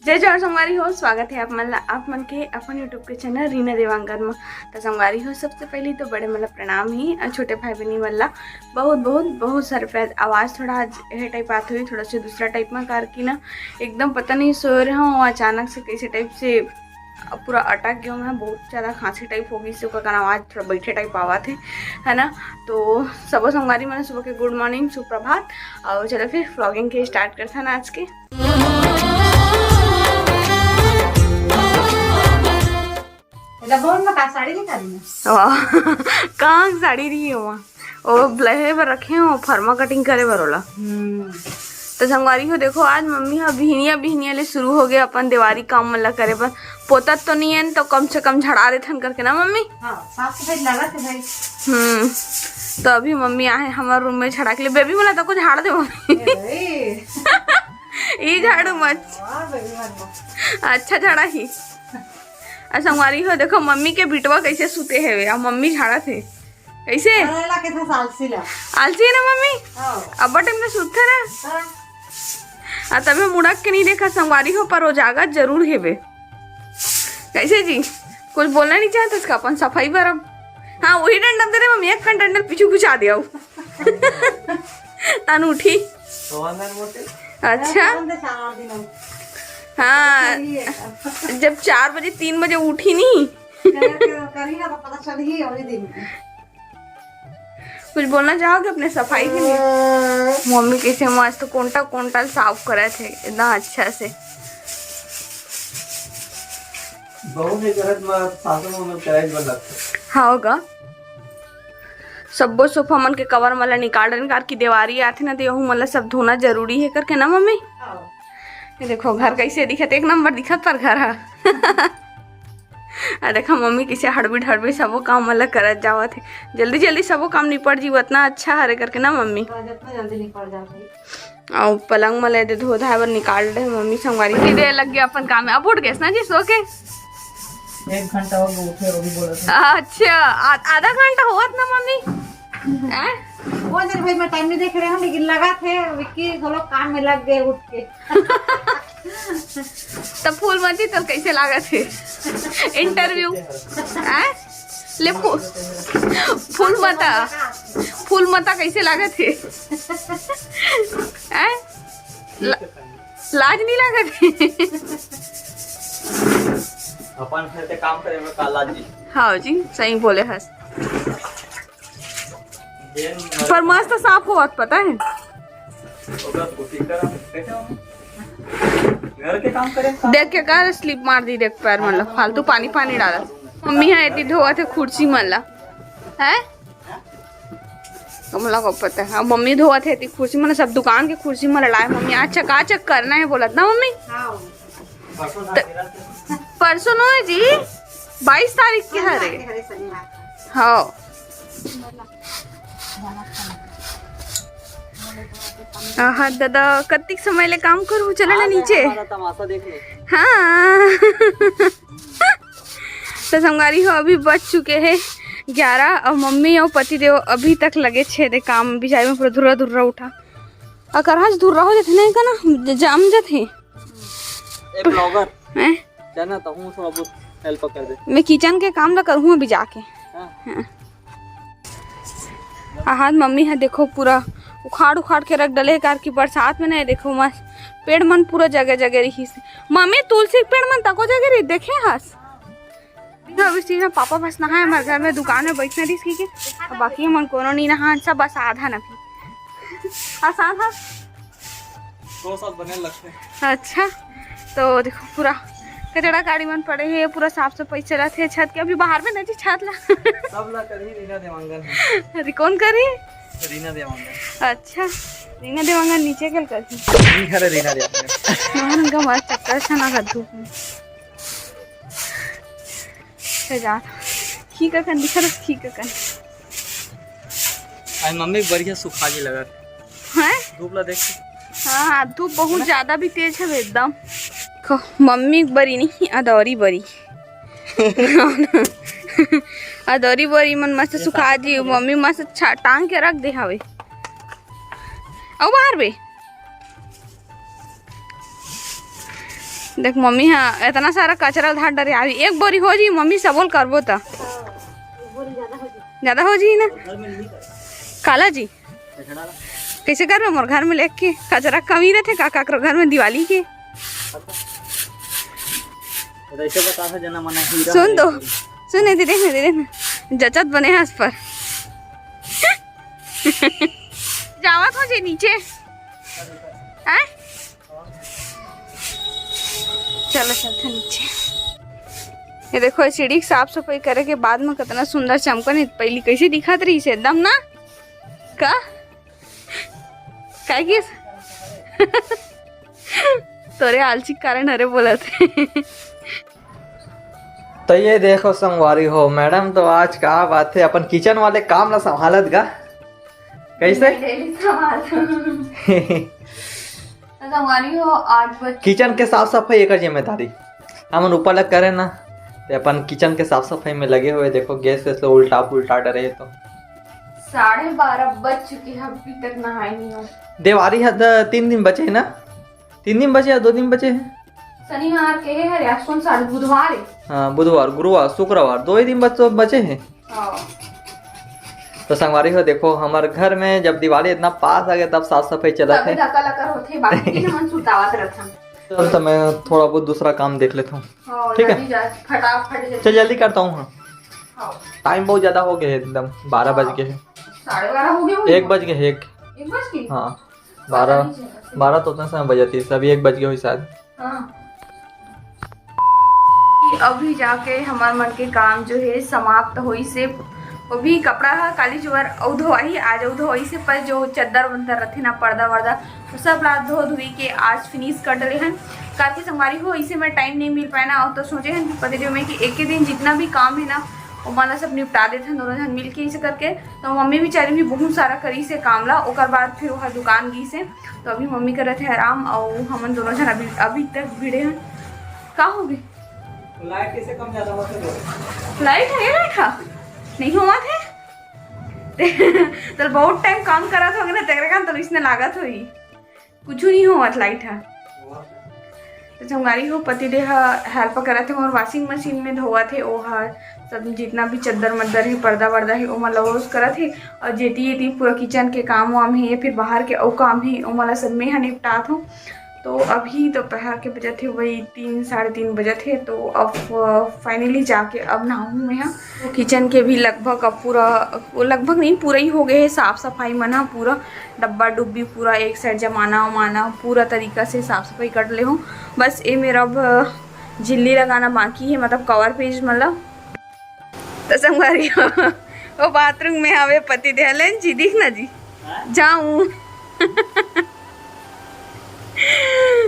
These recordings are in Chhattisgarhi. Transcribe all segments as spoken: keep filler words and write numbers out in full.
जय जोहार संगवारी हो, स्वागत हे आप मन ला, आप मन के अपन YouTube के चैनल रीना देवांगन म। त संगवारी हो, सबसे पहली तो बड़े मन ला प्रणाम ही, अउ छोटे भाई बहिनी मन ला बहुत, बहुत, बहुत सारे प्यार। आवाज थोड़ा आज यह टाइप आत हुई, थोड़ा सा दूसरा टाइप में, कार की ना एकदम पता नहीं सोए रहे हो, अचानक से कैसे टाइप से पूरा अटक गया मैं, बहुत ज्यादा खांसी टाइप हो गई, से ओकर कारण आवाज थोड़ा बैठे टाइप आवत हे, है ना। तो सबो संगवारी मन सुबह के गुड मॉर्निंग, सुप्रभात। और चलो फिर व्लॉगिंग के स्टार्ट करते हैं ना आज के। एला बोल ना, का साड़ी निकाली ना? वाह, कहाँ के साड़ी रही है वहाँ? ओ, ब्लहे बर रखे हो, फर्मा कटिंग करे बर ओला। हम्म। तो संगवारी हो, देखो, आज मम्मी ह बिहनिया बिहनिया ले शुरू हो गए अपन देवारी काम मन ला करे बर। पोतत तो नहीं है, तो कम से कम झड़ा देथन करके ना मम्मी? हाँ, साफ सफाई लगा थे भाई। हम्म। तो अभी मम्मी आहे हमारे रूम में झड़ा के लिए। बेबी मन ला तो कुछ झाड़ दे मम्मी। ए भाई। ई झाड़ू मत। वाह, बेबी मन ला। अच्छा झाड़ा ही। आ संगवारी हो, देखो मम्मी के बिटवा कैसे सुते हेवे, आ मम्मी झाड़त हे। कैसे? अरे ला के था आलसी ला। आलसी है ना मम्मी? हाँ। अब्बड़ टाइम में सुतथे ना। हाँ। आ तभी मुड़क के नहीं देखा संगवारी हो, पर वो जागत जरूर हेवे। कैसे जी? कुछ बोलना नहीं चाहत इसका अपन सफाई बर अब। हाँ, वही डंडल दे रे मम्मी, एक कन डंडल पीछू घुसा दिया वो। तन उठी। तो अंदर बोलते? अच्छा। अंदर चार दिन हम। हाँ, करिए। जब चार बजे, तीन बजे उठी नहीं। करिए ना तो पता चल ही अगले दिन। कुछ बोलना चाहोगे अपने सफाई के लिए? मम्मी कैसे मस्त कोंटा कोंटा साफ करत हे एकदम अच्छा से। बहू ने करत म सासू मन करे बर लगथे। हाँ होगा। सब्बो सोफा मन के कवर मन ला निकाल निकाल के देवारी आथे ना, तो यहू मन ला सब धोना जरूरी है करके ना मम्मी? हाँ। ये देखो घर कैसे दिखत, एक नंबर दिखत पर घर हा। आ देखा मम्मी कैसे हड़बड़ी हड़बड़ी सबो काम मन ला करत जावत हे। जल्दी जल्दी सबो काम निपट जी, उतना अच्छा हरे करके ना मम्मी। हाँ, जितना जल्दी निपट जात हे। अउ पलंग म ले दे धो धाय बर निकाल दे मम्मी संगवारी। सीधे लग गया अपन काम में। अब उठ गए ना जी सो के? एक घंटा हो गया उठे, अभी बोला था। अच्छा, आ-, आधा घंटा होवत ना मम्मी? हैं? वो जन भाई मैं टाइम नहीं देख रहे हूँ, लेकिन लगा थे विक्की वो लोग काम में लग गए उठ के। तब फूल मती तो कैसे लागत हे? इंटरव्यू। हैं? ले फू-, फूल मता, फूल मता कैसे लागत हे? हैं? ला-, लाज नहीं लागत हे? अपन घर के काम करे में का लाज जी? हाँ जी, सही बोले हस। पर मस्त साफ होवत, पता है? ओकर कोशिश करा, कैसे हो? घर के काम करे में का? देख के कर स्लिप मार दी, देख पैर मन ला, फालतू पानी पानी डाला। मम्मी है एती धोवत है कुर्सी मन ला, है? कमला को पता है, अब मम्मी धोवत है एती कुर्सी मन ला, सब दुकान के कुर्सी मन ला लाए मम्मी, आज चकाचक करना है बोलत ना मम्मी? हाँ। त-, परसों नो है जी, बाईस तारीख के हरे। हाँ। आहा दादा, कतिक समय ले काम करू, चला ना नीचे। हमारा तमाशा देख लो। हाँ। तो संगवारी हो, अभी बज चुके हैं ग्यारह और मम्मी और पति देव अभी तक लगे छे दे काम, बिचारी में पूरा धुर्रा धुर्रा उठा। अगर आज धुर्रा हो जाते नहीं का ना, ज-, जाम जाते। ए ब्लॉगर। हैं? जाना तो हूँ थोड़ा बहुत हेल्प कर दे। मैं किचन के काम ला करहूँ अभी जाके। हाँ। हाँ। आहार मम्मी है देखो पूरा उखाड़ उखाड़ के रख डले हे, कार की बरसात में नहीं देखो मस्त पेड़ मन पूरा जगह जगह रही। मम्मी तुलसी के पेड़ मन तको जगह रही देखे हस। तो अभी सीधा पापा बस नहाए, हमारे घर में दुकान में बैठना रही की के, अब बाकी मन कोनो नहीं नहान, सब बस आधा ना भी। आसान है। दो साल बने लगते हैं। अच्छा, तो देखो पूरा कचरा गाड़ी मन पड़े हैं, पूरा साफ सफाई चलत हे छत के। अभी बाहर में नहीं जी छत ला। सब ला करी रीना देवांगन है। अरे कौन करी? रीना देवांगन। अच्छा, रीना देवांगन नीचे कल करी। नहीं करे रीना देवांगन। मोहन का मार चक्कर छना कर धूप में। से जा। ठीक है कन दिखा, ठीक है कन। आई मम्मी बढ़िया सुखा जी लगा। हैं? धूप ला देख। हाँ, हाँ, धूप बहुत ज्यादा भी तेज है एकदम। खो, मम्मी बरी नहीं, अदौरी बरी। अदौरी बरी मन मस्त सुखा जी, मम्मी मस्त छा-, टांग के रख दे हवे। अउ बाहर बे। देख मम्मी, हाँ, इतना सारा कचरा धार डरे। अभी एक बोरी हो जी, मम्मी सबोल करबो त ज्यादा हो जी ना। काला जी, कैसे करबे? मोर घर में लेके कचरा कमी रहते का, काकरो घर में दिवाली के। सुन तो, सुन, दीदी, दीदी, जचत बने हस पर। जावत हो जे नीचे। हैं? चलो, चलते नीचे। ये देखो, ये सीढ़ी के साफ सफाई करे के बाद में कितना सुंदर चमकन है। पहली कैसे दिखत रही से एकदम ना? का? काय किस? तोरे आलसी के कारण हरे बोलत हे। तो ये देखो संगवारी हो, मैडम तो आज का बात है, अपन किचन वाले काम ला संभालत गा। कैसे? ले ले सवाल। तो संगवारी हो, आठ बज किचन के साफ सफाई एकर जिम्मेदारी, हमन ऊपर लग करे ना, ते अपन किचन के साफ सफाई में लगे हुए। देखो गैस वैस ला उल्टा पुल्टा डरे हे तो। साढ़े बारह बज चुके हैं, अभी तक नहाए नहीं हो। देवारी है, द-, तीन दिन बचे है ना, तीन दिन बचे या दो दिन बचे है? शनिवार के है, आज कौन सा, बुधवार है। हाँ, बुधवार, गुरुवार, शुक्रवार, दो ही दिन बच-, तो बचे है। हाँ। तो संगवारी हो, देखो, हमर घर में जब दिवाली इतना पास आ गया, तब साफ सफाई चलत तभी है। लकर लकर होथे, बाकी दिन हमन सुतावत रहथन। चल, तो मैं थोड़ा बहुत दूसरा काम देख लेता हूँ। हाँ, ठीक है? जल्दी जा, फटाफट जल्दी। चल, जल्दी करता हूँ। हाँ। हाँ। टाइम बहुत ज्यादा हो गया है, एकदम बारह बज गए हैं। साढ़े बारह हो गए होंगे। एक बज गए, एक। एक बज गए? हाँ, पता बारह, नहीं चला। बारह तो उतना समय बजती है, अभी एक बज गए हुई शायद। हाँ। अभी जाके हमार मन के काम जो है समाप्त होई से, वो भी कपड़ा है काली जुआर अउ धोवाही, आज अउ धोवाही से, पर जो चद्दर वद्दर रथे ना, पर्दा वर्दा, वो सब ला धो धुई के आज फिनिश कर डले हन। काहे कि संगवारी हो, इसे में टाइम नहीं मिल पाए ना, और तो सोचे हन कि पतिदेव में कि एक ही दिन जितना भी काम है ना, वो मन ला सब निपटा देथन दोनों जन मिल के, इसे करके। तो मम्मी बेचारी भी बहुत सारा करी से काम ला, ओकर बाद फिर वह दुकान गी से। तो अभी मम्मी करत है आराम, और हमन दोनों जन अभी, अभी तक भिड़े हन। का हो गए? लाइट कैसे कम ज्यादा होथे? लाइट है, लाइट है, नहीं होवत है। तो बहुत टाइम काम करत होगे ना, तेरे का तो इसने लागत होई। कुछ नहीं होवत लाइट है। तो संगवारी हो, पति देह हेल्प करत है, और वॉशिंग मशीन में धोवत है, ओ हर सब जितना भी चद्दर मद्दर है, पर्दा वर्दा है, ओमा लवोस करत है, और जेती एती पूरा किचन के काम वाम है, फिर बाहर के अउ काम है, ओमा ला सब मैं ह निपटात हूँ। तो अभी दोपहर के बजत हे वही तीन, साढ़े तीन बजत हे। तो अब फाइनली जाके अब नहाहूँ मैं ह। तो किचन के भी लगभग अब पूरा, वो लगभग नहीं, पूरा ही हो गए हे साफ सफाई मन ह। पूरा डब्बा डुब्बी पूरा एक साइड जमाना उमाना पूरा तरीका से साफ सफाई कर ले हूँ। बस ये मेरा अब झिल्ली लगाना बाकी है, मतलब कवर पेज, मतलब। तो संगवारी हो, वो बाथरूम में हवे पति देह लेन जी, दिख ना जी, जाऊं।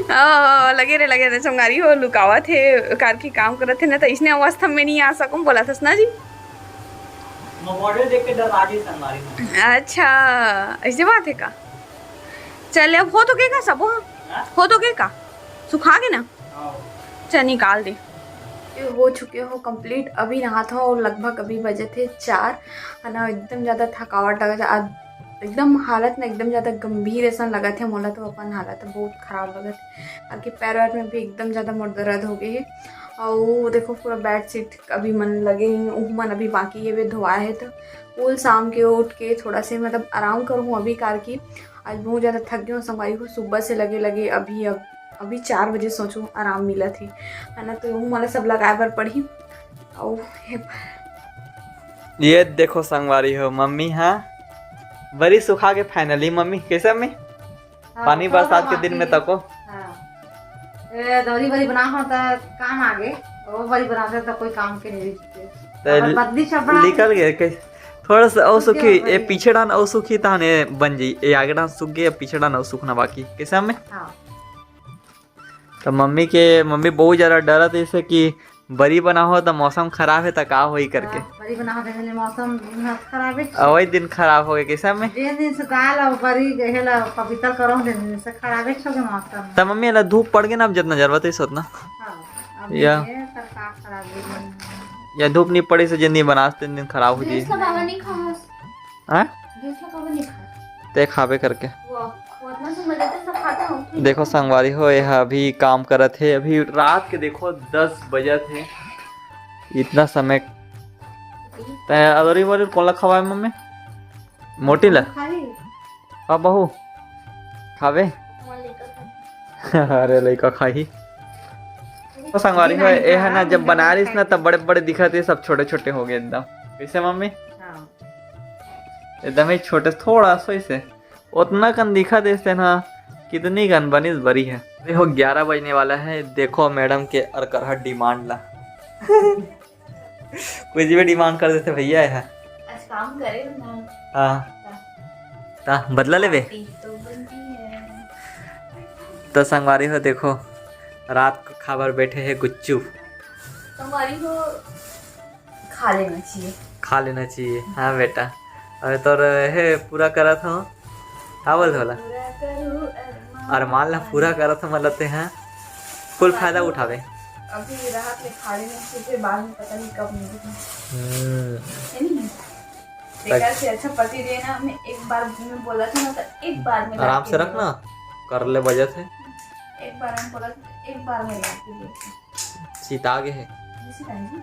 ओ, लगे रे, लगे रे, संगवारी हो, लुकावत हे, कार की काम करत हे ना, तो इसने अवस्था में नहीं आ सकूं, बोला थस ना जी। मैं मॉडल देख के डरा जी संगवारी हो। अच्छा, ऐसे बात है का? चल, अब हो तो के का सबो? हाँ? हो तो के का? सुखा के ना? हाँ। चल, निकाल दे। ये हो चुके हो कंप्लीट। अभी नहात हो और लगभग अभी बजे थे चार, है ना। एकदम ज़्यादा थकावट लगा था आज, एकदम हालत ना एकदम ज़्यादा गंभीर ऐसा लगा थे। मोला तो अपन हालत बहुत खराब लगा थे, काबर कि पैर वैर में भी एकदम ज़्यादा मोर दर्द हो गए है। और वो देखो पूरा बेडशीट अभी मन लगे ही, उह मन अभी बाकी है, वे धोआ है। तो कल शाम के उठ के थोड़ा से मतलब आराम करूँ अभी, काबर कि आज बहुत ज़्यादा थक गई हूँ संगवारी हो। सुबह से लगे लगे अभी, अब अभी चार बजे सोचो आराम मिलत हे, है ना। तो यहू मोला सब लगाए बर पड़ही। अउ हे ये देखो संगवारी हो, मम्मी हा बरी सुखा के finally। मम्मी, कैसे मम्मी? हाँ, पानी तो बरसात के दिन में तको। हाँ। ए, दौरी बरी बना हो त काम आगे, वो बरी बनाते त कोई काम के नहीं रहिथे। तो अगर बदली सब बना निकल गए के थोड़ा सा और सूख सूखी, गया ये बरी। पीछे डान और सूखी ताने बन जाई, ये आगे डान सूख गई, अब पीछे डान और सूखना बाकी। कैसे मम्मी? हाँ। तो मम्मी के, मम्मी बहुत ज्यादा डरत हे इसे कि बरी बना हो तो मौसम खराब है तो का होई करके। हाँ, बरी बना हो तो मौसम खराब है। अवई दिन खराब हो गए कैसे मम्मी? जे दिन से दाल और बरी गहेला पवित्र करो, जे दिन से खराब है सब मौसम। तो मम्मी, एला धूप पड़ गए ना, अब जितना जरूरत है सोतना। हाँ, अब या। ये सरकार खराब है। या धूप नहीं पड़ी से जिन दिन बनास, तीन दिन खराब हो जाए। गैस ला बाबा नहीं खास। हाँ? गैस ला बाबा नहीं खास। ते खाबे करके। वो, वो इतना सुंदर देते सब देखो संगवारी हो, ये अभी काम करत हे, अभी रात के देखो दस बजत हे, इतना समय। तैं अदौरी बदौरी कोन ला खवाए मम्मी? मोटी ला? खाही। हाँ बहू, खाबे? अरे लइका खाही। तो संगवारी हो, ये है ना, जब बना रहीस ना, तब बड़े बड़े दिखत हे, सब छोटे छोटे हो गए एकदम। कैसे मम्मी? हाँ। एकदम ही छोटे, थोड़ा सा इसे, उतना कन दिखत हे ना, कितनी कन बनिस बरी है। देखो, ग्यारह बजने वाला है। देखो मैडम के अरकरहा डिमांड ला। कुछ भी डिमांड कर देते भैया है। आज काम करे ना। हाँ। ता बदला लेबे। पार्टी तो बनती है। तो संगवारी हो, देखो, रात को खाबर बैठे हैं गुच्चू। संगवारी हो, खा लेना चाहिए। खा लेना चाहिए, हाँ बेटा। अरे तोर हे पूरा करत हो, का बोलत होला? पूरा करू अरमान। अरमान ला पूरा करत हो, मतलब ते हैं फुल फायदा उठावे। अभी रात में खा लेना चाहिए, फिर बाद में पता नहीं कब मिलेगा। हम्म। है नहीं? बेकार से अच्छा पति देना, मैं एक बार में बोला था ना, तो एक बार में आराम से रख ना, कर ले बजट है। एक बार में बोला था, एक बार में ला के दे। सीता आगे है। जी, सीता जी।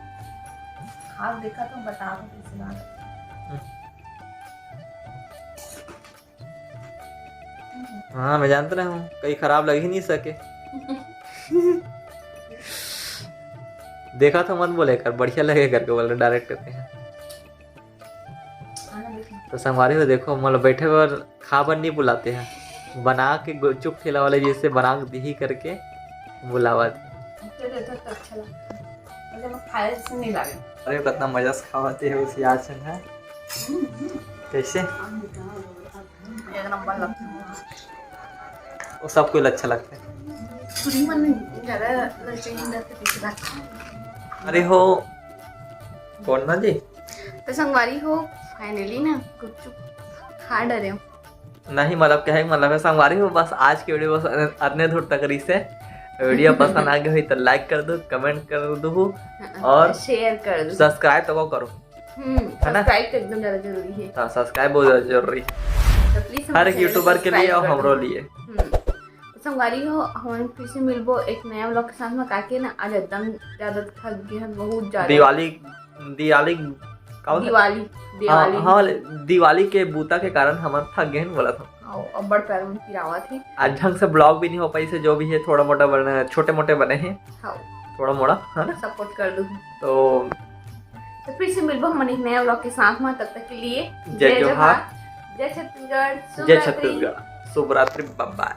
आप देखा तो बता दो किसी बात। हाँ, मैं जानता रहा हूँ, कहीं खराब लग ही नहीं सके। देखा तो मत बोले कर, बढ़िया लगे करके बोल रहे, डायरेक्ट करते हैं। तो संगवारी हो, देखो, मतलब बैठे बर खा बर नहीं बुलाते हैं, बना के गुपचुप ठेला वाले जैसे बना के दिही करके बुलावत। तो अच्छा लगता है, मतलब खाए से नहीं लगे। अरे कितना मजा से खावाते है उसी आज है। कैसे? एक नंबर लगता है। वो सब कोई अच्छा लगता है। पूरी मन ज्यादा ललचाई नहीं रहते, पीछे बात। अरे हो, कौन ना जी? तो संगवारी हो, फाइनली ना गुपचुप खा डरे हो। नहीं, मतलब क्या है, मतलब है संगवारी हो, बस आज की वीडियो बस अतने दूर तक रही से। वीडियो पसंद आ गई हुई तो लाइक कर दो, कमेंट कर दो और शेयर कर दो। सब्सक्राइब तो करो। हम्म, है ना? सब्सक्राइब तो एकदम ज्यादा जरूरी है। हाँ, सब्सक्राइब बहुत ज्यादा जरूरी है। तो प्लीज हर एक यूट्यूबर के लिए और हमरो लिए। हम्म। तो संगवारी हो, हम फिर से मिलबो एक नया व्लॉग के साथ में। काके ना आज एकदम ज्यादा थक गए हैं, बहुत ज्यादा। दिवाली, दिवाली का होता है? दिवाली, हाँ, दिवाली। हाँ, वाले दिवाली के बूता के कारण हम थक गए हैं, बोला था। हाँ, अब्बड़ पैर में पिरावत है। आज ढंग से व्लॉग भी नहीं हो पाई से, जो भी है थोड़ा मोटा बने, छोटे मोटे बने हैं। हाँ। थोड़ा मोड़ा, है ना? सपोर्ट कर दो। तो तो फिर से मिलबो हमन एक नया व्लॉग के साथ में, तब तक के लिए जय जोहार, जय छत्तीसगढ़, जय छत्तीसगढ़, शुभ रात्रि, बाय बाय।